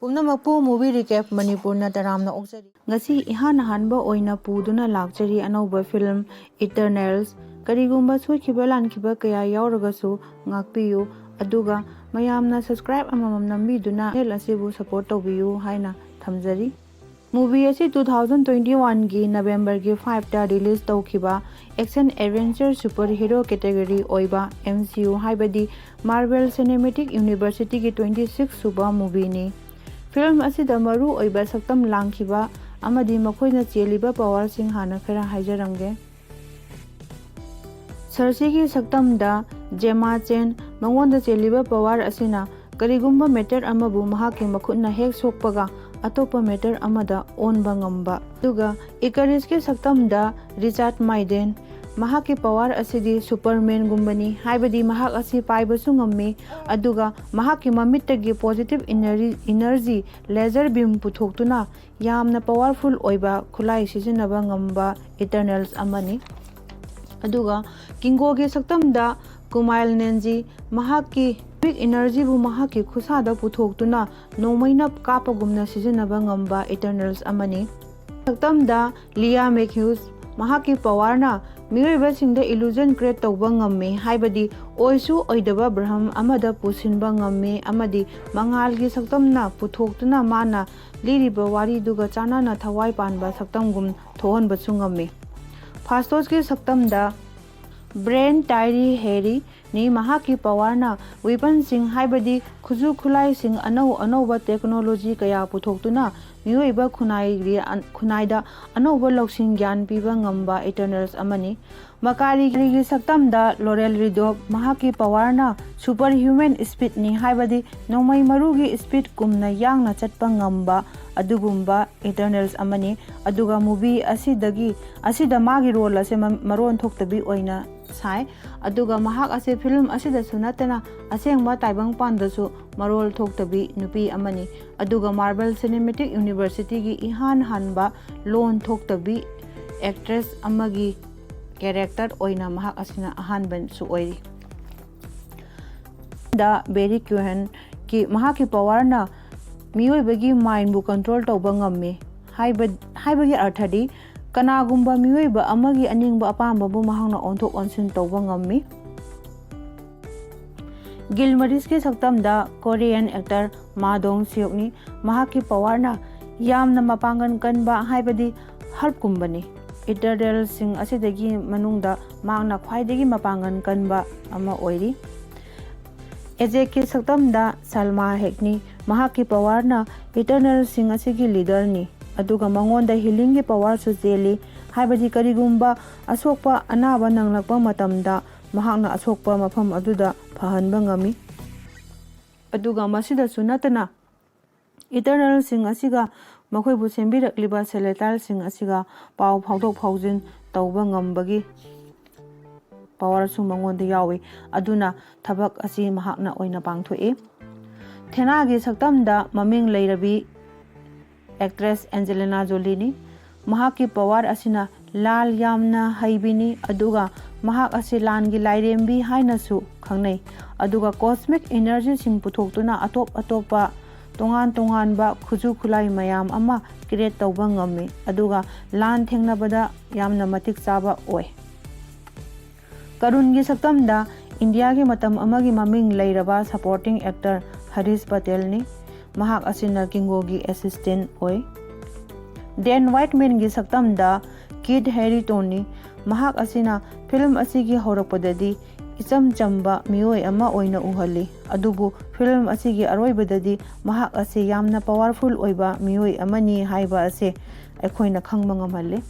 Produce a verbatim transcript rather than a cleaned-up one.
ꯄꯨꯝꯅꯃꯛꯄꯨ movie recap ꯃꯅꯤꯄꯨꯔꯅ ꯇꯔꯥꯝꯅ ꯑꯣꯛꯆꯔꯤ꯫ ꯉꯁꯤ ꯏꯍꯥꯟ ꯑꯍꯥꯟꯕ ꯑꯣꯏꯅ ꯄꯨꯗꯨꯅ ꯂꯥꯛꯆꯔꯤ ꯑꯅꯧꯕ film Eternals꯫ ꯀꯔꯤꯒꯨꯝꯕ ꯁꯣꯏꯈꯤꯕ ꯂꯥꯟꯈꯤꯕ ꯀꯌꯥ ꯌꯥꯎꯔꯒꯁꯨ ꯉꯥꯛꯄꯤꯌꯨ, ꯑꯗꯨꯒ ꯃꯌꯥꯝꯅ subscribe ꯑꯃꯃꯝ ꯅꯝꯕꯤꯗꯨꯅ channel ꯑꯁꯤꯕꯨ support ꯇꯧꯕꯤꯌꯨ ꯍꯥꯏꯅ ꯊꯝꯖꯔꯤ꯫ Movie ꯑꯁꯤ two thousand twenty one ꯒꯤ November ꯒꯤ five ꯇ release ꯇꯧꯈꯤꯕ action adventure superhero category ꯑꯣꯏꯕ M C U, ꯍꯥꯏꯕꯗꯤ Marvel Cinematic University ꯒꯤ twenty six ꯁꯨꯕ movie ꯅꯤ꯫ Film ꯑꯁꯤꯗ ꯃꯔꯨ ꯑꯣꯏꯕ ꯁꯛꯇꯝ ꯂꯥꯡꯈꯤꯕ ꯑꯃꯗꯤ ꯃꯈꯣꯏꯅ ꯆꯦꯜꯂꯤꯕ power ꯁꯤꯡ ꯍꯥꯟꯅ ꯈꯔ ꯍꯥꯏꯖꯔꯝꯒꯦ꯫ Sersi ꯒꯤ ꯁꯛꯇꯝꯗ Gemma Chan, ꯃꯉꯣꯟꯗ ꯆꯦꯜꯂꯤꯕ power ꯑꯁꯤꯅ ꯀꯔꯤꯒꯨꯝꯕ matter ꯑꯃꯕꯨ ꯃꯍꯥꯛꯀꯤ ꯃꯈꯨꯠꯅ ꯍꯦꯛ ꯁꯣꯛꯄꯒ ꯑꯇꯣꯞꯄ matter ꯑꯃꯗ ꯑꯣꯟꯕ ꯉꯝꯕ꯫ ꯑꯗꯨꯒ Icarus ꯀꯤ ꯁꯛꯇꯝꯗ Richard Madden, ꯃꯍꯥꯛꯀꯤ power ꯑꯁꯤꯗꯤ Superman ꯒꯨꯝꯕꯅꯤ, ꯍꯥꯏꯕꯗꯤ ꯃꯍꯥꯛ ꯑꯁꯤ ꯄꯥꯏꯕꯁꯨ ꯉꯝꯃꯤ, ꯑꯗꯨꯒ ꯃꯍꯥꯛꯀꯤ ꯃꯃꯤꯠꯇꯒꯤ positive energy, energy laser beam ꯄꯨꯊꯣꯛꯇꯨꯅ ꯌꯥꯝꯅ powerful ꯑꯣꯏꯕ ꯈꯨꯠꯂꯥꯏ ꯁꯤꯖꯤꯟꯅꯕ ꯉꯝꯕ Eternals ꯑꯃꯅꯤ꯫ ꯑꯗꯨꯒ Kingo ꯒꯤ ꯁꯛꯇꯝꯗ Kumail Nanjiani, ꯃꯍꯥꯛꯀꯤ big energy ꯕꯨ ꯃꯍꯥꯛꯀꯤ ꯈꯨꯠꯁꯥꯗ ꯄꯨꯊꯣꯛꯇꯨꯅ ꯅꯣꯡꯃꯩꯅ ꯀꯥꯞꯄꯒꯨꯝꯅ ꯁꯤꯖꯤꯟꯅꯕ ꯉꯝꯕ Eternals ꯑꯃꯅꯤ꯫ ꯁꯛꯇꯝꯗ Leah McHughes, ꯃꯍꯥꯛꯀꯤ power ꯅ ꯃꯤꯑꯣꯏꯕꯁꯤꯡꯗ illusion create ꯇꯧꯕ ꯉꯝꯃꯤ, ꯍꯥꯏꯕꯗꯤ ꯑꯣꯏꯁꯨ ꯑꯣꯏꯗꯕ ꯚ꯭ꯔꯝ ꯑꯃꯗ ꯄꯨꯁꯤꯟꯕ ꯉꯝꯃꯤ, ꯑꯃꯗꯤ ꯃꯉꯥꯜꯒꯤ ꯁꯛꯇꯝꯅ ꯄꯨꯊꯣꯛꯇꯨꯅ ꯃꯥꯅ ꯂꯤꯔꯤꯕ ꯋꯥꯔꯤꯗꯨꯒ ꯆꯥꯟꯅꯅ ꯊꯋꯥꯏ ꯄꯥꯟꯕ ꯁꯛꯇꯝꯒꯨꯝ ꯊꯣꯛꯍꯟꯕꯁꯨ ꯉꯝꯃꯤ꯫ Phastos ꯀꯤ ꯁꯛꯇꯝꯗ Brian Tyree Henry ꯅꯤ꯫ ꯃꯍꯥꯛꯀꯤ power ꯅ weapon ꯁꯤꯡ, ꯍꯥꯏꯕꯗꯤ ꯈꯨꯠꯁꯨ ꯈꯨꯠꯂꯥꯏꯁꯤꯡ, ꯑꯅꯧ ꯑꯅꯧꯕ technology ꯀꯌꯥ ꯄꯨꯊꯣꯛꯇꯨꯅ ꯃꯤꯑꯣꯏꯕ ꯈꯨꯟꯅꯥꯏꯒꯤ ꯑꯟ-, ꯈꯨꯟꯅꯥꯏꯗ ꯑꯅꯧꯕ ꯂꯧꯁꯤꯡ ꯒ꯭ꯌꯥꯟ ꯄꯤꯕ ꯉꯝꯕ Eternals ꯑꯃꯅꯤ꯫ Makkari ꯒꯤ ꯁꯛꯇꯝꯗ Laurel Redgrave, ꯃꯍꯥꯛꯀꯤ power ꯅ superhuman speed ꯅꯤ, ꯍꯥꯏꯕꯗꯤ ꯅꯣꯡꯃꯩ ꯃꯔꯨꯒꯤ speed ꯀꯨꯝꯅ ꯌꯥꯡꯅ ꯆꯠꯄ ꯉꯝꯕ ꯑꯗꯨꯒꯨꯝꯕ Eternals ꯑꯃꯅꯤ꯫ ꯑꯗꯨꯒ movie ꯑꯁꯤꯗꯒꯤ, ꯑꯁꯤꯗ ꯃꯥꯒꯤ role ꯑꯁꯦ ꯃ-, ꯃꯔꯣꯟ ꯊꯣꯛꯇꯕꯤ ꯑꯣꯏꯅ ꯁꯥꯏ꯫ ꯑꯗꯨꯒ ꯃꯍꯥꯛ ꯑꯁꯦ film ꯑꯁꯤꯗꯁꯨ ꯅꯠꯇꯅ ꯑꯁꯦꯡꯕ ꯇꯥꯏꯕꯪꯄꯥꯟꯗꯁꯨ ꯃꯔꯣꯜ ꯊꯣꯛꯇꯕꯤ ꯅꯨꯄꯤ ꯑꯃꯅꯤ꯫ ꯑꯗꯨꯒ Marvel Cinematic University ꯒꯤ ꯏꯍꯥꯟ ꯍꯥꯟꯕ ꯂꯣꯟ ꯊꯣꯛꯇꯕꯤ actress ꯑꯃꯒꯤ character ꯑꯣꯏꯅ ꯃꯍꯥꯛ ꯑꯁꯤꯅ ꯑꯍꯥꯟꯕꯁꯨ ꯑꯣꯏꯔꯤ꯫ ꯗ Barry Keoghan ꯒꯤ, ꯃꯍꯥꯛꯀꯤ power ꯅ ꯃꯤꯑꯣꯏꯕꯒꯤ ꯃꯥꯏꯟꯕꯨ ꯀꯟꯇ꯭ꯔꯣꯜ ꯇꯧꯕ ꯉꯝꯃꯤ꯫ ꯍꯥꯏꯕ ꯍꯥꯏꯕꯒꯤ ꯑꯔꯊꯗꯤ, ꯀꯅꯥꯒꯨꯝꯕ ꯃꯤꯑꯣꯏꯕ ꯑꯃꯒꯤ ꯑꯅꯤꯡꯕ ꯑꯄꯥꯝꯕꯕꯨ ꯃꯍꯥꯛꯅ ꯑꯣꯟꯊꯣꯛ ꯑꯣꯟꯁꯤꯟ ꯇꯧꯕ ꯉꯝꯃꯤ꯫ ꯒꯤꯜꯃꯔꯤꯁꯀꯤ ꯁꯛꯇꯝꯗ ꯀꯣꯔꯤꯌꯟ ꯑꯦꯛꯇꯔ ꯃꯥ ꯗꯣꯡ ꯁꯤꯌꯨꯛꯅꯤ꯫ ꯃꯍꯥꯛꯀꯤ ꯄꯋꯥꯔꯅ ꯌꯥꯝꯅ ꯃꯄꯥꯡꯒꯜ ꯀꯟꯕ, ꯍꯥꯏꯕꯗꯤ ꯍꯜꯀꯀꯨꯝꯕꯅꯤ꯫ ꯏꯇꯔꯅꯦꯜꯁꯤꯡ ꯑꯁꯤꯗꯒꯤ ꯃꯅꯨꯡꯗ ꯃꯍꯥꯛꯅ ꯈ꯭ꯋꯥꯏꯗꯒꯤ ꯃꯄꯥꯡꯒꯜ ꯀꯟꯕ ꯑꯃ ꯑꯣꯏꯔꯤ꯫ ꯑꯦꯖꯦꯛꯀꯤ ꯁꯛꯇꯝꯗ ꯁꯜꯃꯥ ꯍꯦꯛꯅꯤ꯫ ꯃꯍꯥꯛꯀꯤ ꯄꯋꯥꯔꯅ ꯏꯇꯔꯅꯦꯜꯁꯤꯡ ꯑꯁꯤꯒꯤ ꯂꯤꯗꯔꯅꯤ, ꯑꯗꯨꯒ ꯃꯉꯣꯟꯗ ꯍꯤꯂꯤꯡꯒꯤ ꯄꯋꯥꯔꯁꯨ ꯆꯦꯜꯂꯤ, ꯍꯥꯏꯕꯗꯤ ꯀꯔꯤꯒꯨꯝꯕ ꯑꯁꯣꯛꯄ ꯑꯅꯥꯕ ꯅꯪꯂꯛꯄ ꯃꯇꯝꯗ ꯃꯍꯥꯛꯅ ꯑꯁꯣꯛꯄ ꯃꯐꯝ ꯑꯗꯨꯗ ꯐꯍꯟꯕ ꯉꯝꯃꯤ꯫ ꯑꯗꯨꯒ ꯃꯁꯤꯗꯁꯨ ꯅꯠꯇꯅ, ꯏꯇꯔꯅꯦꯜꯁꯤꯡ ꯑꯁꯤꯒ ꯃꯈꯣꯏꯕꯨ ꯁꯦꯝꯕꯤꯔꯛꯂꯤꯕ ꯁꯦꯂꯦꯇꯥꯏꯜꯁꯤꯡ ꯑꯁꯤꯒ ꯄꯥꯎ ꯐꯥꯎꯗꯣꯛ ꯐꯥꯎꯖꯤꯟ ꯇꯧꯕ ꯉꯝꯕꯒꯤ ꯄꯋꯥꯔꯁꯨ ꯃꯉꯣꯟꯗ ꯌꯥꯎꯏ꯫ ꯑꯗꯨꯅ ꯊꯕꯛ ꯑꯁꯤ ꯃꯍꯥꯛꯅ ꯑꯣꯏꯅ ꯄꯥꯡꯊꯣꯛꯏ꯫ ꯊꯦꯅꯥꯒꯤ ꯁꯛꯇꯝꯗ ꯃꯃꯤꯡ ꯂꯩꯔꯕꯤ ꯑꯦꯛꯇ꯭ꯔꯦꯁ ꯑꯦꯟꯖꯦꯂꯤꯅꯥ ꯖꯣꯂꯤꯅꯤ꯫ ꯃꯍꯥꯛꯀꯤ ꯄꯋꯥꯔ ꯑꯁꯤꯅ ꯂꯥꯜ ꯌꯥꯝꯅ ꯍꯩꯕꯤꯅꯤ, ꯑꯗꯨꯒ ꯃꯍꯥꯛ ꯑꯁꯤ ꯂꯥꯟꯒꯤ ꯂꯥꯏꯔꯦꯝꯕꯤ ꯍꯥꯏꯅꯁꯨ ꯈꯪꯅꯩ꯫ ꯑꯗꯨꯒ ꯀꯣꯁꯃꯤꯛ ꯏꯅꯔꯖꯤꯁꯤꯡ ꯄꯨꯊꯣꯛꯇꯨꯅ ꯑꯇꯣꯞ ꯑꯇꯣꯞꯄ ꯇꯣꯉꯥꯟ ꯇꯣꯉꯥꯟꯕ ꯈꯨꯠꯁꯨ ꯈꯨꯠꯂꯥꯏ ꯃꯌꯥꯝ ꯑꯃ ꯀ꯭ꯔꯤꯌꯦꯠ ꯇꯧꯕ ꯉꯝꯃꯤ, ꯑꯗꯨꯒ ꯂꯥꯟ ꯊꯦꯡꯅꯕꯗ ꯌꯥꯝꯅ ꯃꯇꯤꯛ ꯆꯥꯕ ꯑꯣꯏ꯫ ꯀꯔꯨꯟꯒꯤ ꯁꯛꯇꯝꯗ ꯏꯟꯗꯤꯌꯥꯒꯤ ꯃꯇꯝ ꯑꯃꯒꯤ ꯃꯃꯤꯡ ꯂꯩꯔꯕ ꯁꯄꯣꯔꯇꯤꯡ ꯑꯦꯛꯇꯔ ꯍꯔꯤꯁ ꯄꯇꯦꯜꯅꯤ꯫ ꯃꯍꯥꯛ ꯑꯁꯤꯅ ꯀꯤꯡꯒꯣꯒꯤ ꯑꯦꯁꯤꯁꯇꯦꯟ ꯑꯣꯏ꯫ ꯗꯦꯟ ꯋꯥꯏꯠꯃꯦꯟꯒꯤ ꯁꯛꯇꯝꯗ ꯀꯤꯠ ꯍꯦꯔꯤꯇꯣꯟꯅꯤ꯫ ꯃꯍꯥꯛ ꯑꯁꯤꯅ ꯐꯤꯂꯝ ꯑꯁꯤꯒꯤ ꯍꯧꯔꯛꯄꯗꯗꯤ ꯏꯆꯝ ꯆꯝꯕ ꯃꯤꯑꯣꯏ ꯑꯃ ꯑꯣꯏꯅ ꯎꯍꯜꯂꯤ, ꯑꯗꯨꯕꯨ ꯐꯤꯂꯝ ꯑꯁꯤꯒꯤ ꯑꯔꯣꯏꯕꯗꯗꯤ ꯃꯍꯥꯛ ꯑꯁꯤ ꯌꯥꯝꯅ ꯄꯋꯥꯔꯐꯨꯜ ꯑꯣꯏꯕ ꯃꯤꯑꯣꯏ ꯑꯃꯅꯤ ꯍꯥꯏꯕ ꯑꯁꯤ ꯑꯩꯈꯣꯏꯅ ꯈꯪꯕ ꯉꯝꯍꯜꯂꯤ꯫